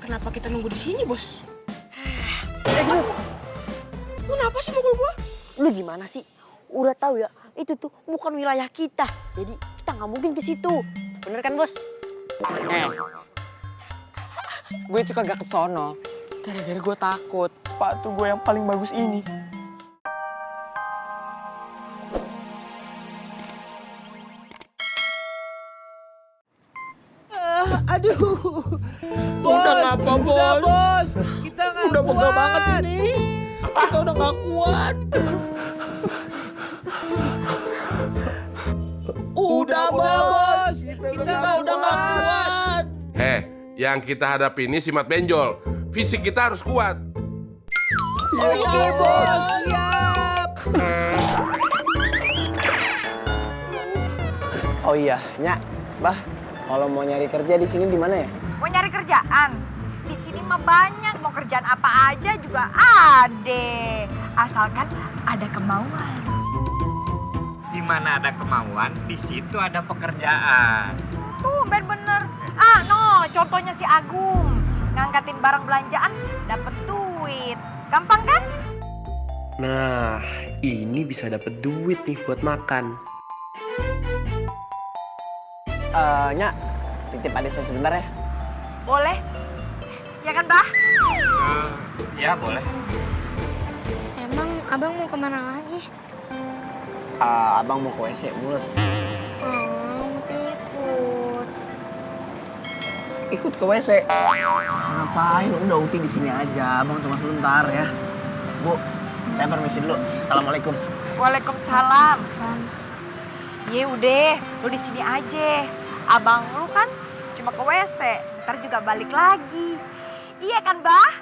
Kenapa kita nunggu di sini, Bos? Kenapa sih mukul gua? Lu gimana sih? Udah tahu ya, itu tuh bukan wilayah kita. Jadi kita nggak mungkin ke situ. Bener kan, Bos? Gue itu kagak kesono. Gara-gara gue takut sepatu gue yang paling bagus ini. Aduh. Udah ngapa, Udah, Bos? Bos. Kita nggak Udah pegel kuat. banget ini. Kita udah gak kuat. Udah, Bos. Kita udah gak kuat. Yang kita hadapi ini simat benjol. Fisik kita harus kuat. Oke, Bos. Siap. Oh iya, Nyak, Bah, kalau mau nyari kerja di sini di mana ya? Mau nyari kerjaan? Di sini mah banyak, mau kerjaan apa aja juga ada. Asalkan ada kemauan. Di mana ada kemauan, di situ ada pekerjaan. Tuh, bener. Contohnya si Agung. Ngangkatin barang belanjaan, dapet duit. Gampang kan? Nah, ini bisa dapet duit nih buat makan. Nyak, titip adik saya sebentar ya. Boleh? Ya kan, Bah? Ya boleh. Emang abang mau kemana lagi? Abang mau ke WC, mules. Ikut. Ikut ke WC. Ngapain? Udah Uti di sini aja. Abang cuma sebentar ya. Bu, saya permisi dulu. Assalamualaikum. Waalaikumsalam. Ye udah, lu di sini aja. Abang lu kan cuma ke WC, ntar juga balik lagi. Iya kan, Bah?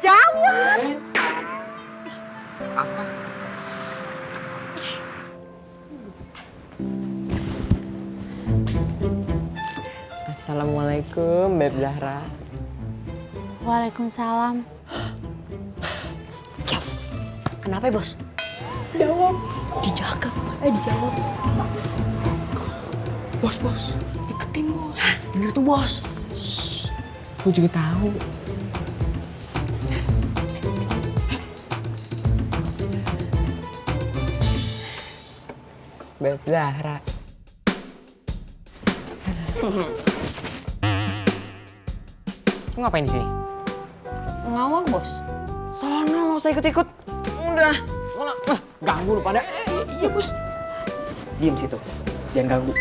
Jawab. Apa? Assalamualaikum, Beb Zahra. Waalaikumsalam. Kenapa ya, Bos? Jawab. Dijawab. Dijawab. Bos. Deketin, Bos. Bener tuh, Bos. Gue juga tahu. Beb Zahra. Lu ngapain di sini? Ngawal, Bos. Sono, nggak usah ikut-ikut. Udah. Ganggu lu pada. Iya, Bos. Diem situ. Jangan ganggu.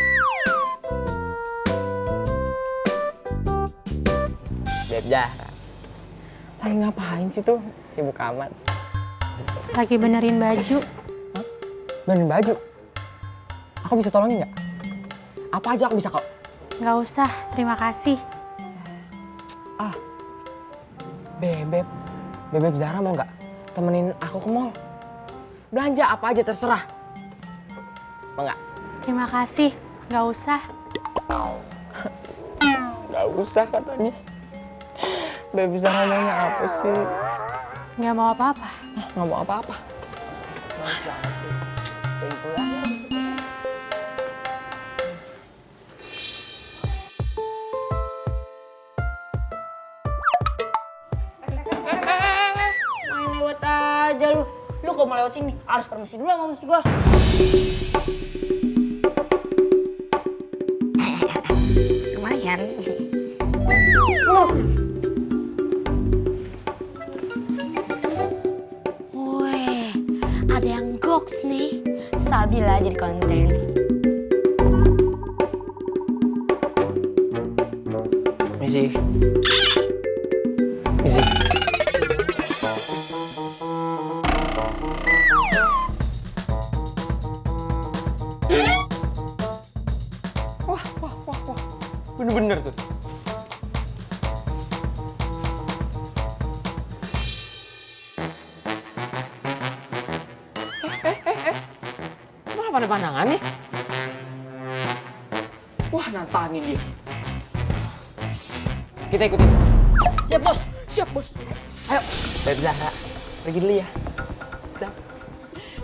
Beb Zahra. Lagi ngapain sih tuh? Sibuk amat. Lagi benerin baju. Benerin baju? Aku bisa tolongin nggak? Apa aja aku bisa kok. Nggak usah, terima kasih. Beb Zahra mau nggak temenin aku ke mall? Belanja apa aja terserah. Mau nggak? Terima kasih, nggak usah. Nggak usah katanya. Beb Zahra maunya apa sih? Nggak mau apa-apa. Nggak mau apa-apa. Males banget sih. Pengen pulang. Main lewat aja lu. Lu kalau mau lewat sini harus permisi dulu sama Bos gua. Lumayan. Wih, ada yang goks nih. Sabila jadi konten. Misi. Wah. Bener-bener tuh. Malah pada pandangan nih. Wah, nantangin dia. Kita ikutin. Siap, Bos. Siap, Bos. Ayo, Beb Zahra, pergi dulu ya.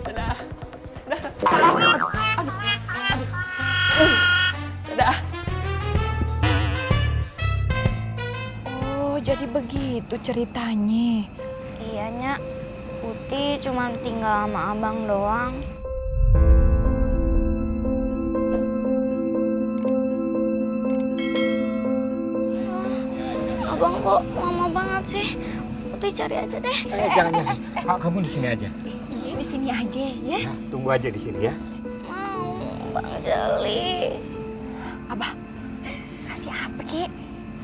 Dadah. Dadah. gitu ceritanya. Iya, Nyak. Uti cuma tinggal sama abang doang. Abang kok lama banget sih? Uti cari aja deh. Jangan. Kamu di sini aja. Iya di sini aja ya. Nah, tunggu aja di sini ya. Mau, Bang Jali. Abah, kasih apa Ki?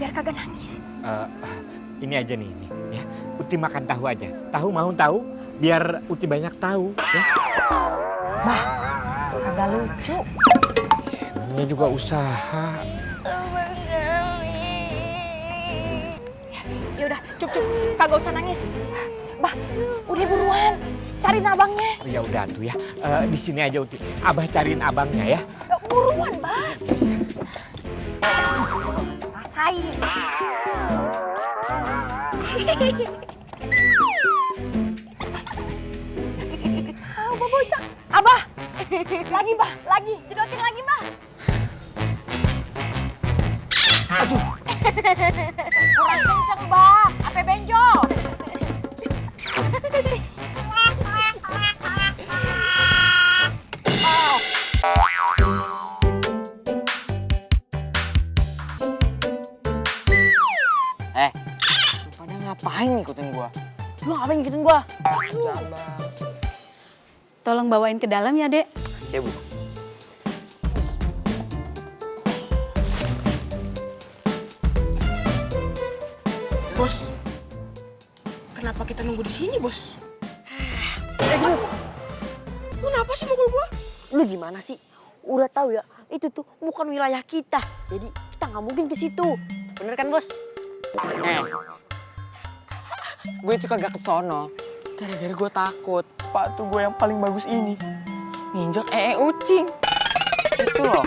Biar kagak nangis. Ini aja nih, ya. Uti makan tahu aja. Tahu mau tahu? Biar Uti banyak tahu, ya. Bah, kagak lucu. Namanya juga usaha. Bang Jali. Ya udah, cup, kagak usah nangis. Bah, udah buruan, cariin abangnya. Oh, ya udah tuh ya. Di sini aja Uti. Abah cariin abangnya ya. Buruan, Bah. Rasain. Abah bocah. Abah. Lagi, Bah. Lagi. Jedotin lagi, Bah. Aduh. Kurang kenceng, Bah. Apa benjol? Pada ngapain ngikutin gua? Lu ngapain ngikutin gua? Tolong bawain ke dalam ya, Dek. Ya, Bu. Bos, kenapa kita nunggu di sini, Bos? Lu kenapa sih mukul gua? Lu gimana sih? Udah tahu ya, itu tuh bukan wilayah kita. Jadi kita nggak mungkin ke situ. Bener kan, Bos? Gue itu kagak kesono. Gara-gara gue takut sepatu gue yang paling bagus ini nginjak ucing. Itu loh.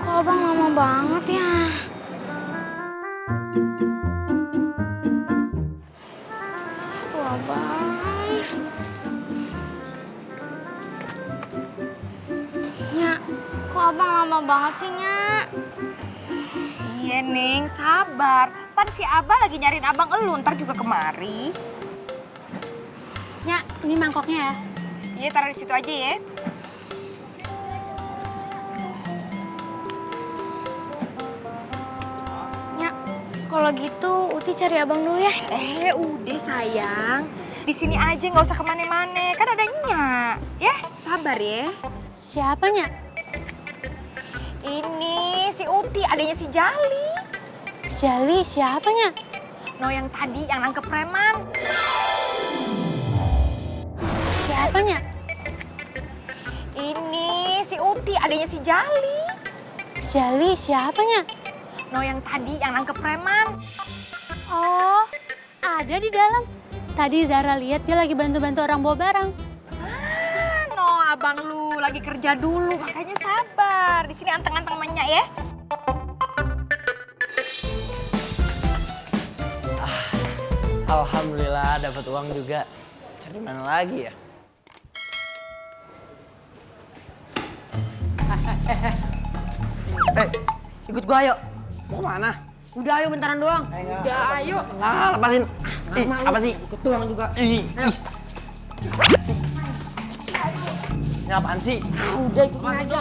Kok abang lama banget ya? Aduh, abang. Nyak, kok abang lama banget sih, Nyak? Iya, Neng. Sabar. Pan si Abah lagi nyariin abang elu. Ntar juga kemari. Nyak, ini mangkoknya ya. Iya, taruh di situ aja ya. Nyak, kalau gitu Uti cari abang dulu ya. Udah sayang. Di sini aja, nggak usah kemana-mana. Kan ada Nyak. Ya, sabar ya. Siapa, Nyak? Ini si Uti, adanya si Jali. Jali, siapa, Nyak? No, yang tadi yang nangkep preman. Siapa, Nyak? Ini si Uti, adanya si Jali. Jali, siapa, Nyak? No, yang tadi yang nangkep preman. Oh, ada di dalam. Tadi Zara lihat dia lagi bantu-bantu orang bawa barang. No, abang lu lagi kerja dulu, makanya sabar. Di sini anteng-anteng banyak ya. Alhamdulillah dapat uang juga. Cari mana lagi ya? Ikut gua ayo. Mau kemana? Udah ayo bentaran doang. Udah ayo. Nah, lepasin. Ih, apa sih? Ikut doang juga. Ih, Ayo. ini apaan sih? Udah ikutin aja.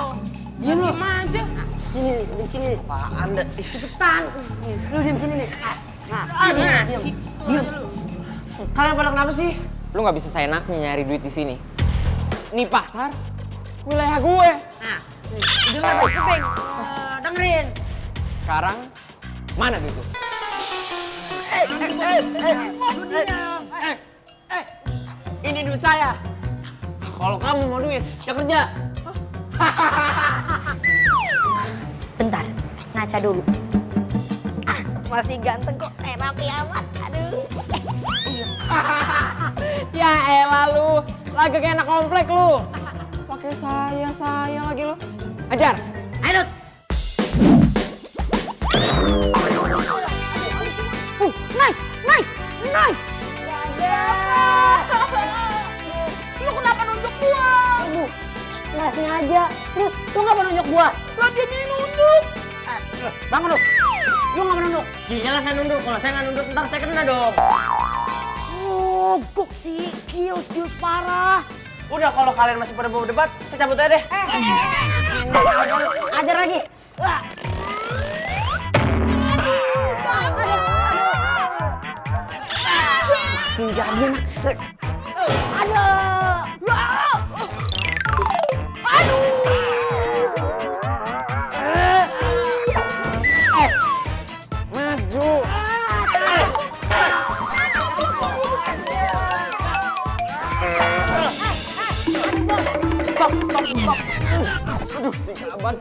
Diam lu. Aja. Sini, di sini. Apaan deh? Cepetan. Lu diam sini nih. Nah, diam. Diam. Kalian pada kenapa sih? Lu nggak bisa seenaknya nyari duit di sini. Ini pasar, wilayah gue. Nah, dengar tuh, kuping. Dengerin. Sekarang mana duit lu? Ini duit saya. Kalau kamu mau duit, ya kerja. Bentar, ngaca dulu. Masih ganteng kok, emang kiamat. Aduh. Ya elah lu, lagi kayak anak komplek lu. Pakai saya lagi lu. Ajar. Ayo, nice. Lu kenapa nunjuk gua? nggak sengaja. Terus lu nggak mau nunjuk gua? Lah dia nunduk. Bangun lu. Lu nggak mau nunduk? Iyalah saya nunduk. Kalau saya nggak nunduk ntar saya kena dong. Mogok sih, skills parah. Udah kalau kalian masih pada mau debat, saya cabut aja deh. Ajar lagi. Jadi nak. Maju. Stop. Aduh, si kaban.